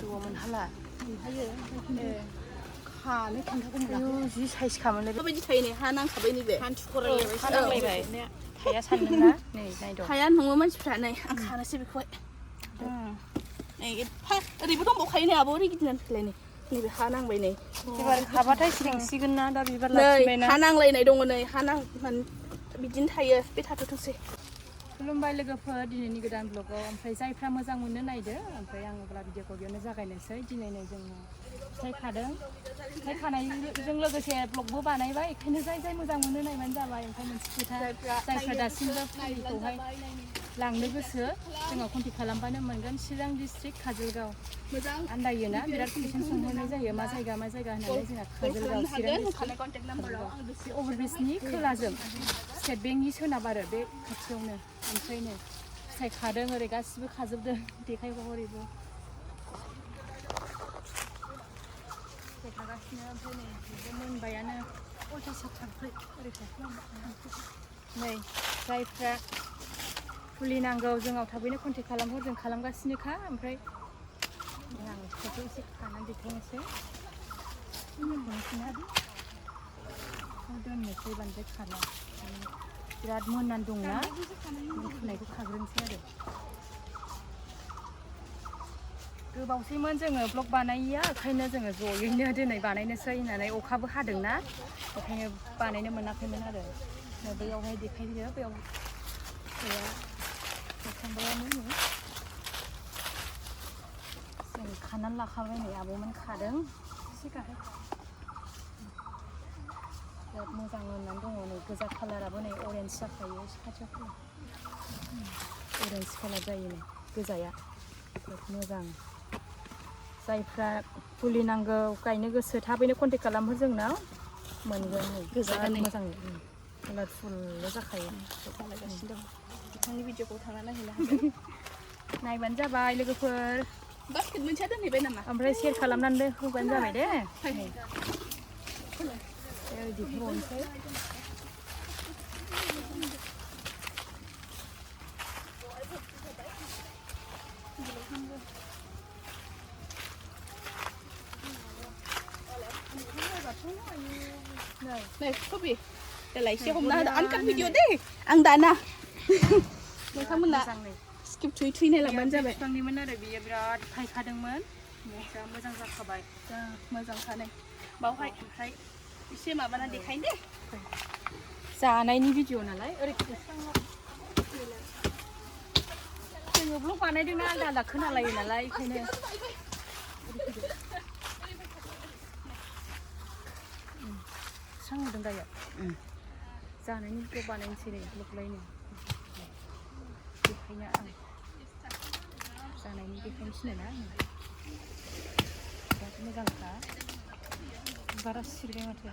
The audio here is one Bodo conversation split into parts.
जौआमोन हाला हायो खानो खोन्थाखौ आयु जि साइज खामोनलाय माबायदि थायो नै हा नांखाबाय नैबे हा नांलायबाय थाया सानदोंना नै नायद' थाया नङो मानसिफ्रा नै आं खानोसै बेखौहाय नै एफा ओरैबो दंबावखायो नै आब' ओरै गिदिंनानै फैलाय नै नैबे हा नांबाय नै एबार खाबाथाय सिरिंसिगोन ना दा बिबार नै लाखिबायना हा नांलायनाय दङ नै हा नांनानै बिदिनो थायो बे थाथ'थोंसै खुलुमबाय लोगोफोर दिनैनि गोदान ब्लगाव ओमफ्राय जायफ्रा मोजां मोनो नायदो ओमफ्राय आं अब्ला भिडिअखौ बेयावनो जागायनोसै दिनै नै जोङो फिथाइ खादों फिथाइ खानायजों लोगोसे ब्लगबो बानायबाय बेखायनो जाय मोजां मोनो नायबानो जाबाय ओमफ्राय मोनसे खोथा जायफ्रा दासिमबो फुलिखौहाय लांनो गोसो जोंनाव कन्टेक्ट खालामबानो मोनगोन चिरां डिस्ट्रिक्ट काजलगाव आन्दायोना बिराद कुइसन सोंहरनाय जायो मा जायगा होननानै जोंना काजलगाव चिरां डिस्ट्रिक्ट अभारब्रिजनि खोलाजों स्टेट बेंकनि सोनाब आरो बे खाथियावनो ओमफ्राय नै फिथाइ खादों ओरै गासिबो खाजोबदों देखायबाव ओरैबो फिथाइ खागासिनो ओमफ्राय नै बिबो मोनबायानो उल्था साथारफै ओरै नै जायफ्रा फुलि नांगौ जोंनाव थाबैनो कन्टेक्ट खालामहर जों खालामगासिनोखा ओमफ्राय आं फिथाइखौ एसे खानानै देखायनोसै दोननोसै बांद्राय खाला बिराद मोननानै दंना फुनायखौ खाग्रोनोसै आरो गोबावसैमोन जोङो ब्लग बानायैया ओंखायनो जोङो जयैनो दिनै बानायनोसै होननानै अखाबो हादोंना ओंखायनो बानायनो मोनाखैमोन आरो बैयावहाय देखायदो बैयाव फिथाइया देखायबायानो नै जों खानानै लाखाबाय नै आब'मोन खादों एसे गाहाय बिराद मोजां मोननानै दङ नै गोजा कालाराबो नै अरेन्ज जाखायो एसे खाथियाव फैयो अरेन्ज कालार जायो नै गोजाया बिराद मोजां जायफ्रा फुलि नांगौ गायनो गोसो थाबैनो कन्टेक्ट खालामहर जोंनाव मोनगोन नै बिराद मोजां कालारफुल जाखायो जालायगासिनो दं बिथांनि भिडिअखौ थांना नायहैनो हागोन नायबानो जाबाय लोगोफोर बास्केट मोनसेया दोनहैबाय नामा ओमफ्राय शेयार खालामनानै होबानो जाबाय दे देखायबावनोसै नै कबि दालाय एसे हमना होदो आनकाट भिडिअ दे आं दाना नोंथांमोना स्किप थुयै नायलांबानो जाबाय बिफांनिमोन आरो बियो बिराद थायखादोंमोन जा मोजां जाखाबाय जा मोजांखा नै बावहाय ओमफ्राय एसे माबाना देखायनो दे जानायनि भिडिअ नालाय ओरै जोङो ब्लग बानायदोंना आलदा आलदा खोनालायो नालाय बेखायनो स्रां नुदों दायो जानायनि भिडिअ बानायनोसै नै ब्लगलायनो देखायनो आं जानायनि देखायनो थिनोना आङो बिराद मोजांखा बिबारा सिरिबाय माथो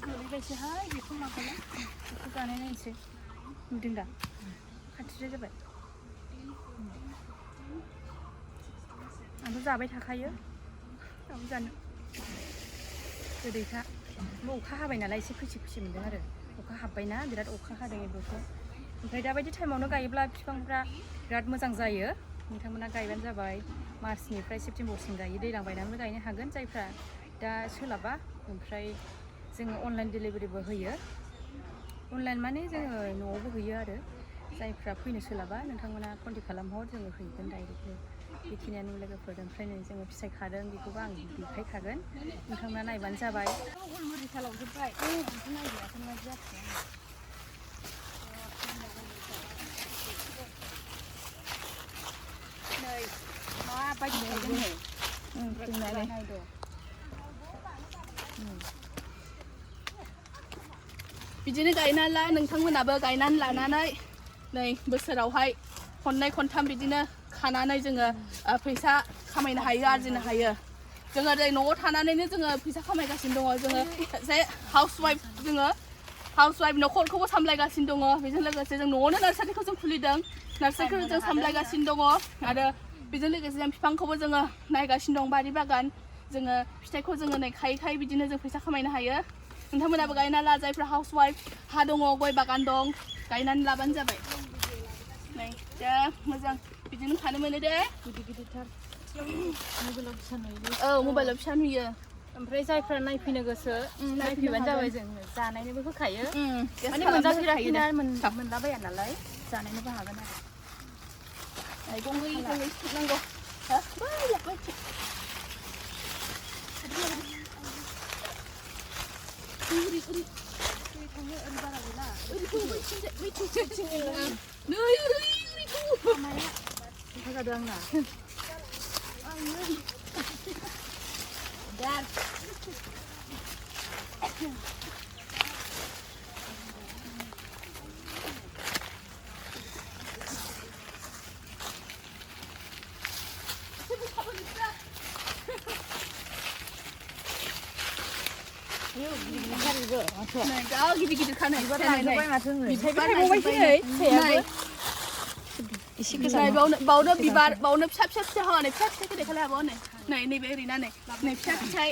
गोलैबायसोहाय बेखौ माबाला बेखौ जानाय नायनोसै नुदों दा खाथिद्राय जाबाय आंथ' जाबाय थाखायो आंबो जानो गोदैखा अखा हाबाय नालाय एसे खैसि मोनदों आरो अखा हाबबायना बिराद अखा हादों बेफोरखौ ओमफ्राय दाबायदि टाइमावनो गायोब्ला बिफांफ्रा बिराद मोजां जायो नोंथांमोना गायबानो जाबाय मार्चनिफ्राय सेप्तेम्बरसिम गायो दैज्लां बायनानैबो गायनो हागोन जायफ्रा दा सोलाबा ओमफ्राय जोङो अनलाइन डिलिभारिबो होयो अनलाइन माने जोङो न'आवबो हैयो आरो जायफ्रा फैनो सोलाबा नोंथांमोना कन्टेक्ट खालामहर जोङो हैगोन डाइरेक्टलि बेखिनियानो लोगोफोर ओमफ्राय नै जोङो फिथाइ खादों बेखौबो आं देखायखागोन नोंथांमोना नायबानो जाबाय हलमुरि खालामजोब्बाय बेखौ नायग्रायाखौ माबायदि जाखो नै माबायदि थायदों नै नायद' बिदिनो गायनानै ला नोंथांमोनाबो गायनानै लानानै नै बोसोरावहाय खननै खनथाम बिदिनो खानानै जोङो फैसा खामायनो हायो आरजिनो हायो जोङो ओरै न'आव थानानैनो जोङो फैसा खामायगासिनो दङ जोङो जे हाउसवाइफ न'खरखौबो सामलायगासिनो दङ बेजों लोगोसे जों न'आवनो नार्सारिखौ जों खुलिदों नार्सारिखौ जों सामलायगासिनो दङ आरो बेजों लोगोसे जों बिफांखौबो जोङो नायगासिनो दं बारि बागान जोङो फिथाइखौ जोङो नै खायै बिदिनो जों फैसा खामायनो हायो नोंथांमोनाबो गायना ला जायफ्रा हाउसवाइफ हा दङ गय बागान दं गायनानै लाबानो जाबाय नै जा मोजां बिदिनो खानो मोनो दे गिदिर-गिदिरथार मबाइलाव फिसा नुयो औ मबाइलाव फिसा नुयो ओमफ्राय जायफ्रा नायफैनो गोसो नायफैबानो जाबाय जों जानायनोबो होखायो माने मोनजाफेराखैना मोनलाबाया नालाय जानायनोबो हागोन आरो गंगै नांगौ हा बै लाबाय गिदिर खानाय बावनो बिबार बावनो फिसा हानानै फिसा गेदेर खालामो नै नैबे ओरैना नै फिसा फिथाइ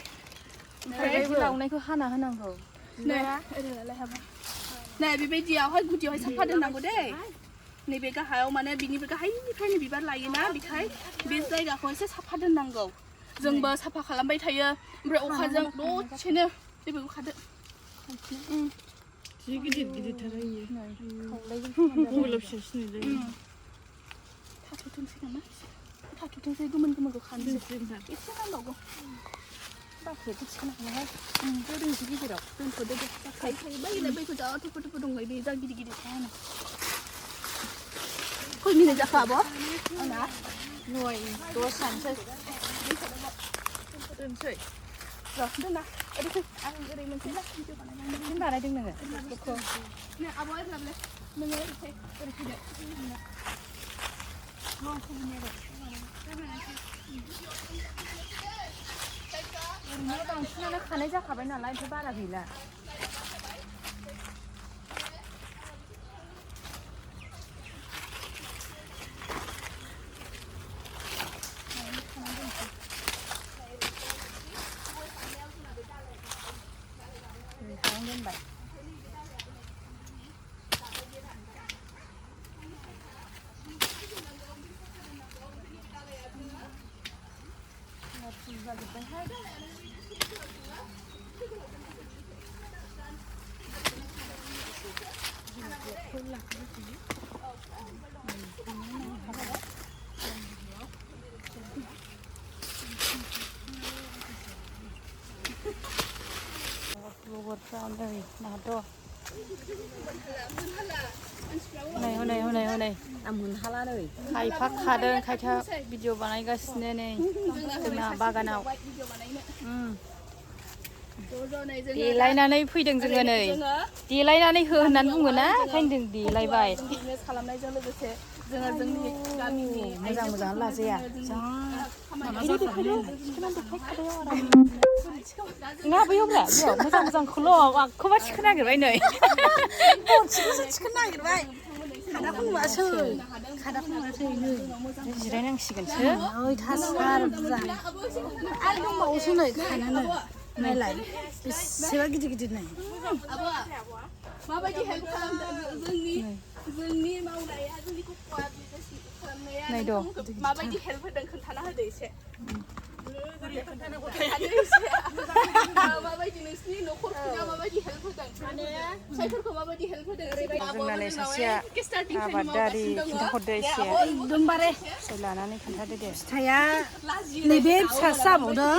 लावनायखौ हाना होनांगौ नै बेबायदियावहाय गुदियावहाय साफा दोननांगौ दे नैबे गाहायाव माने बिनिफ्राय गाहायनिफ्रायनो बिबार लायोना बेखाय बे जायगाखौ एसे साफा दोननांगौ जोंबो साफा खालामबाय थायो ओमफ्राय अखाजों दसेनो बेखौ खादो गिदिर-गिदिरथार मबाइलाव फिसासिन नुयो थाथ'थोंसै नामा थाथ'थोंसै गोमोनखौ खानोसै एसे नांबावगौ बाख्रियाथ' थिखोनो हायाहाय दोनसै गेजेराव दोनथ'दो दे थायो बैखौ जा थुप दंलाय बे जा गिदिर खानो खय मिनिट जाखो आब' आंना 9:10 जानोसै दोनसै र' दोनना ओरै फै आं ओरै मोनसे भिडिअ बिदिनो बानायदों नोङो नै आब' ओरै नोङो ओरै फैदो ओरैनो बांसिनानो खानाय जाखाबाय नालाय ओमफ्राय बारा गैला दोनबाय हनै आं मोनहाला नै खायफा खादों खायफा भिडिअ बानायगासिनो नै जोंना बागानाव देलायनानै फैदों जोङो नै देलायनानै हो होननानै बुङोना ओंखायनो जों देलायबाय बिजनेस खालामनायजों लोगोसे जोङो जोंनि गामिनि मोजां लाजाया नङा बैयावब्रा बेयाव मोजांखौल' आखौबा थिखोनो नागिरबाय नै थिखोनो नागिरबाय खादाखौ नुवासै जिरायनांसिगोनसो ओइ थासार बुरजा आरो दंबावोसो नै खानानै नायलाय बेसेबा गिदिर नै माबायदि हेल्प खालामदों जोंनि मावनाया जोंनि गथ'आ बिजनेस खालामनाया माबायदि हेल्प होदों खोन्थाना होदो एसे माबायदि नोंसिनि न'खरफोरा माबायदि हेल्प होदों फिसाइफोरखौ माबायदि हेल्प होदों जोंनानै सासेया आबादारि खिन्थाहरदो एसे एकदमबारे फिथाइ लानानै खोन्थादो दे फिथाइया नैबे फिसासो जाबावदों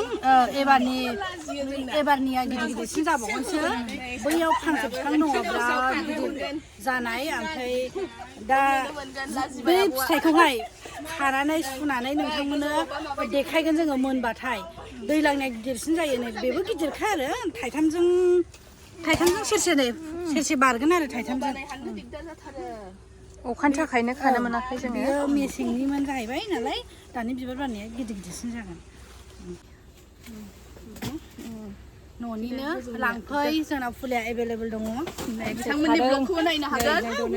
एबारनिया गिदिरसिन जाबावगोनसो बैयाव फांसे बिफां दङ बिराद गिदिर जानाय ओमफ्राय दा बे फिथाइखौहाय खानानै सुनानै नोंथांमोननो देखायगोन जोङो मोनबाथाय दैज्लांनिया गिदिरसिन जायो नै बेबो गिदिरखा आरो थाइथामजों सेरसे बारगोन आरो थाइथामजों अखानि थाखायनो खानो मोनाखै जोङो बेयो मेसेंनिमोन जाहैबाय नालाय दानि बिबार बारनाया गिदिरसिन जागोन न'निनो लांफै जोंनाव फुलिया एभेलेबेल दङ बिथांमोननि ब्लगखौबो नायनो हागोन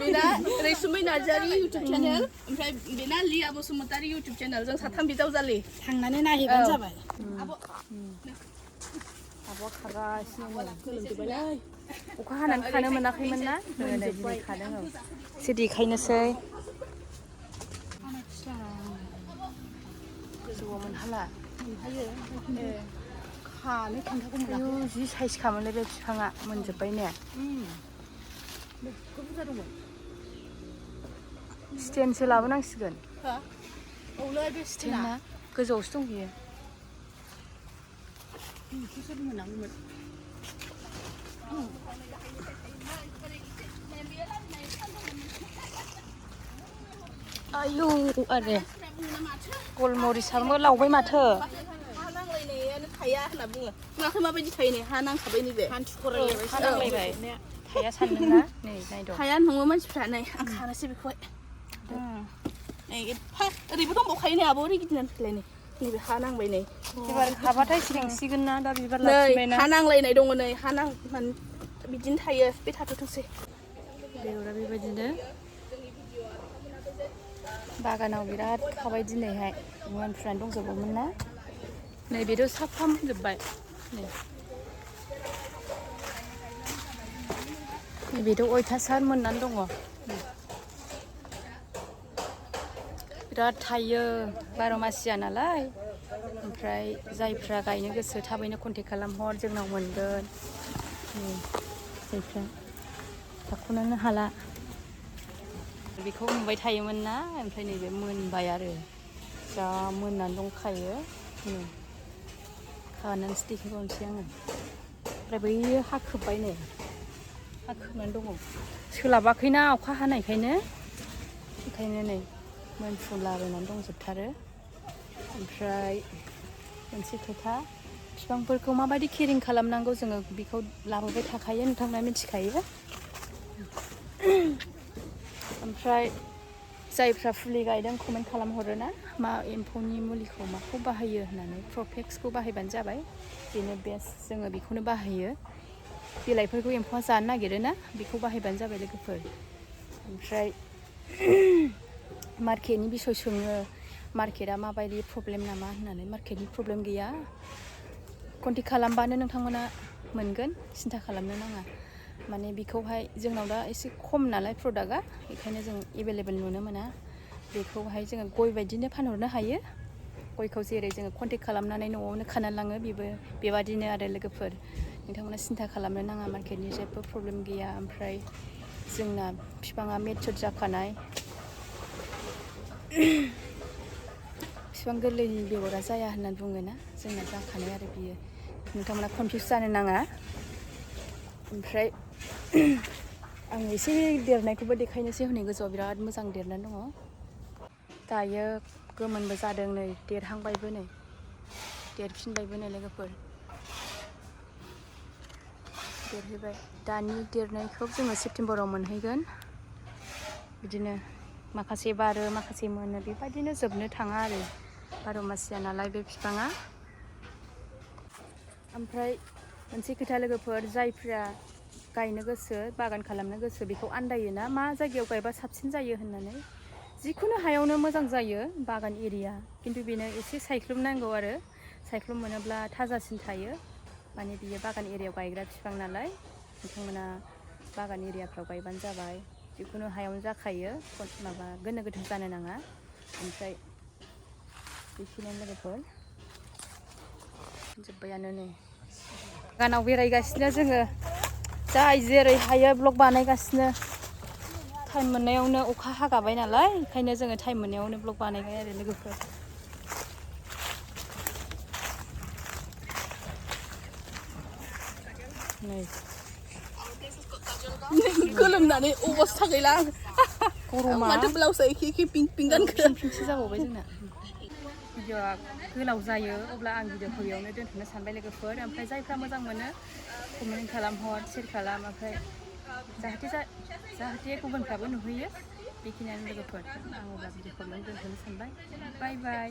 बेना रैसुमै नार्जारि इउटुब चेनेल ओमफ्राय बेना लिया बसुमतारि इउटुब चेनेल जों साथाम बिजावजालि थांनानै नायहैबानो जाबाय आब'आ खागासिनो गोलोमजोब्बायलै अखा हानानै खानो मोनाखैमोन ना जोङो नै दिनै खादों औ एसे देखायनोसै गोजौआव मोनहाला मोनहायो खानो खान्थाखौ आयु मोनाखै जि साइज खामोनलै बे बिफाङा मोनजोब्बाय ने बुरजा दंमोन स्टेनसो लाबोनांसिगोन हा औलै बे स्टेना स्टेना गोजौआवसो दं बियो बेखौसो मोनामोन आयु आरे गलमरिसाबो लावबाय माथो हा नांलायनायानो थाया होनना बुङो नुवाखै माबायदि थायो नै हा नांखाबाय नैबे हान्थु खरायलायबाय हा नांलायबाय थाया सानदोंना नै नायद' थाया नङो मानसिफ्रा नै आं खानोसै बेखौहाय नै एफा ओरैबो दंबावखायो नै आब' ओरै गिदिंनानै फैलाय नै नैबे हा नांबाय नै एबार खाबाथाय सिरिंसिगोन ना दा बिबार नै लाफिनबायना हा नांलायनाय दङ नै हा नां बिदिनो थायो बे थाथ'थोंसै बेगरा बेबायदिनो बागानाव बिराद खाबाय दिनैहाय मानसिफ्रानो दंजोबोमोन ना नै बेथ' साफा मोनजोब्बाय नै बेथ' अयथासार मोननानै दङ बिराद थायो 12 मासिया नालाय ओमफ्राय जायफ्रा गायनो गोसो थाबैनो कन्टेक्ट खालामहर जोंनाव मोनगोन जायफ्रा थाख'नोनो हाला बेखौ नुबाय थायोमोन ना ओमफ्राय नैबे मोनबाय आरो जा मोननानै दंखायो खानानैसो देखायबावनोसै आङो ओमफ्राय बैयो हा खोब्बाय नै हा खोबनानै दङ सोलाबाखैना अखा हानायखायनो ओंखायनो नै मोनफुलाबायनानै दंजोबथारो ओमफ्राय मोनसे खोथा बिफांफोरखौ माबायदि केरिं खालामनांगौ जोङो बेखौ लाबोबाय थाखायो नोंथांमोना मिथिखायो ओमफ्राय जायफ्रा फुलि गायदों कमेन्ट खालामहरो ना मा एम्फौनि मुलिखौ माखौ बाहायो होननानै प्रफेक्सखौ बाहायबानो जाबाय बेनो बेस्ट जोङो बेखौनो बाहायो बिलाइफोरखौ एम्फौआ जानो नागिरो ना बेखौ बाहायबानो जाबाय लोगोफोर ओमफ्राय मार्केटनि बिसय सोङो मार्केटआ माबायदि प्रब्लेम नामा होननानै मार्केटनि प्रब्लेम गैया कन्टेक्ट खालामबानो नोंथांमोना मोनगोन सिन्था खालामनो नाङा माने बेखौहाय जोंनाव दा एसे खम नालाय प्रडाक्टआ बेखायनो जों एभेलेबेल नुनो मोना बेखौहाय जोङो गय बायदिनो फानहरनो हायो गयखौ जेरै जोङो कन्टेक्ट खालामनानै न'आवनो खानानै लाङो बेबादिनो आरो लोगोफोर नोंथांमोना सिन्था खालामनो नाङा मार्केटनि जेबो प्रब्लेम गैया ओमफ्राय जोंना बिफाङा मेचुर जाखानाय बिफां गोरलैनि बेगरा जाया होननानै बुङोना जोंना जाखानाय आरो बियो नोंथांमोना कनफिउस जानो नाङा ओमफ्राय आं एसे देरनायखौबो देखायनोसै हनै गोजौआव बिराद मोजां देरनानै दङ दायो गोमोनबो जादों नै देरहांबायबो नै देरफिनबायबो नै लोगोफोर देरहैबाय दानि देरनायखौ जोङो सेप्तेम्बराव मोनहैगोन बिदिनो माखासे बारो माखासे मोनो बेबायदिनो जोबनो थाङा आरो 12 मासिया नालाय बे बिफाङा ओमफ्राय मोनसे खोथा लोगोफोर जायफ्रा गायनो गोसो बागान खालामनो गोसो बेखौ आन्दायोना मा जायगायाव गायबा साबसिन जायो होननानै जिखुनु हायावनो मोजां जायो बागान एरिया खिन्थु बेनो एसे सायख्लुम नांगौ आरो सायख्लुम मोनोब्ला थाजासिन थायो माने बियो बागान एरियायाव गायग्रा बिफां नालाय नोंथांमोना बागान एरियाफ्राव गायबानो जाबाय जिखुनु हायावनो जाखायो माबा गोनो गोथो जानो नाङा ओमफ्राय बेखिनियानो लोगोफोर जोब्बायानो नै बागानाव बेरायगासिनो जोङो जाय जेरै हायो ब्लग बानायगासिनो टाइम मोननायावनो अखा हागाबाय नालाय ओंखायनो जोङो टाइम मोननायावनो ब्लग बानायबाय आरो लोगोफोर नै गोलोमनानै अबस्था गैला गरमा माथो ब्लाउसआ एखे पिंक गानखो पिंकसो जाबावबाय जोंना भिडिअ'आ गोलाव जायो अब्ला आं भिडिअ'खौ बेयावनो दोनथ'नो सानबाय लोगोफोर ओमफ्राय जायफ्रा मोजां मोनो कमेन्ट खालामहर शेयार खालाम ओमफ्राय जाहाथे गुबुनफ्राबो नुहैयो बेखिनियानो लोगोफोर आं अब्ला भिडिअ'खौ बेयावनो दोनथ'नो सानबाय बाय बाय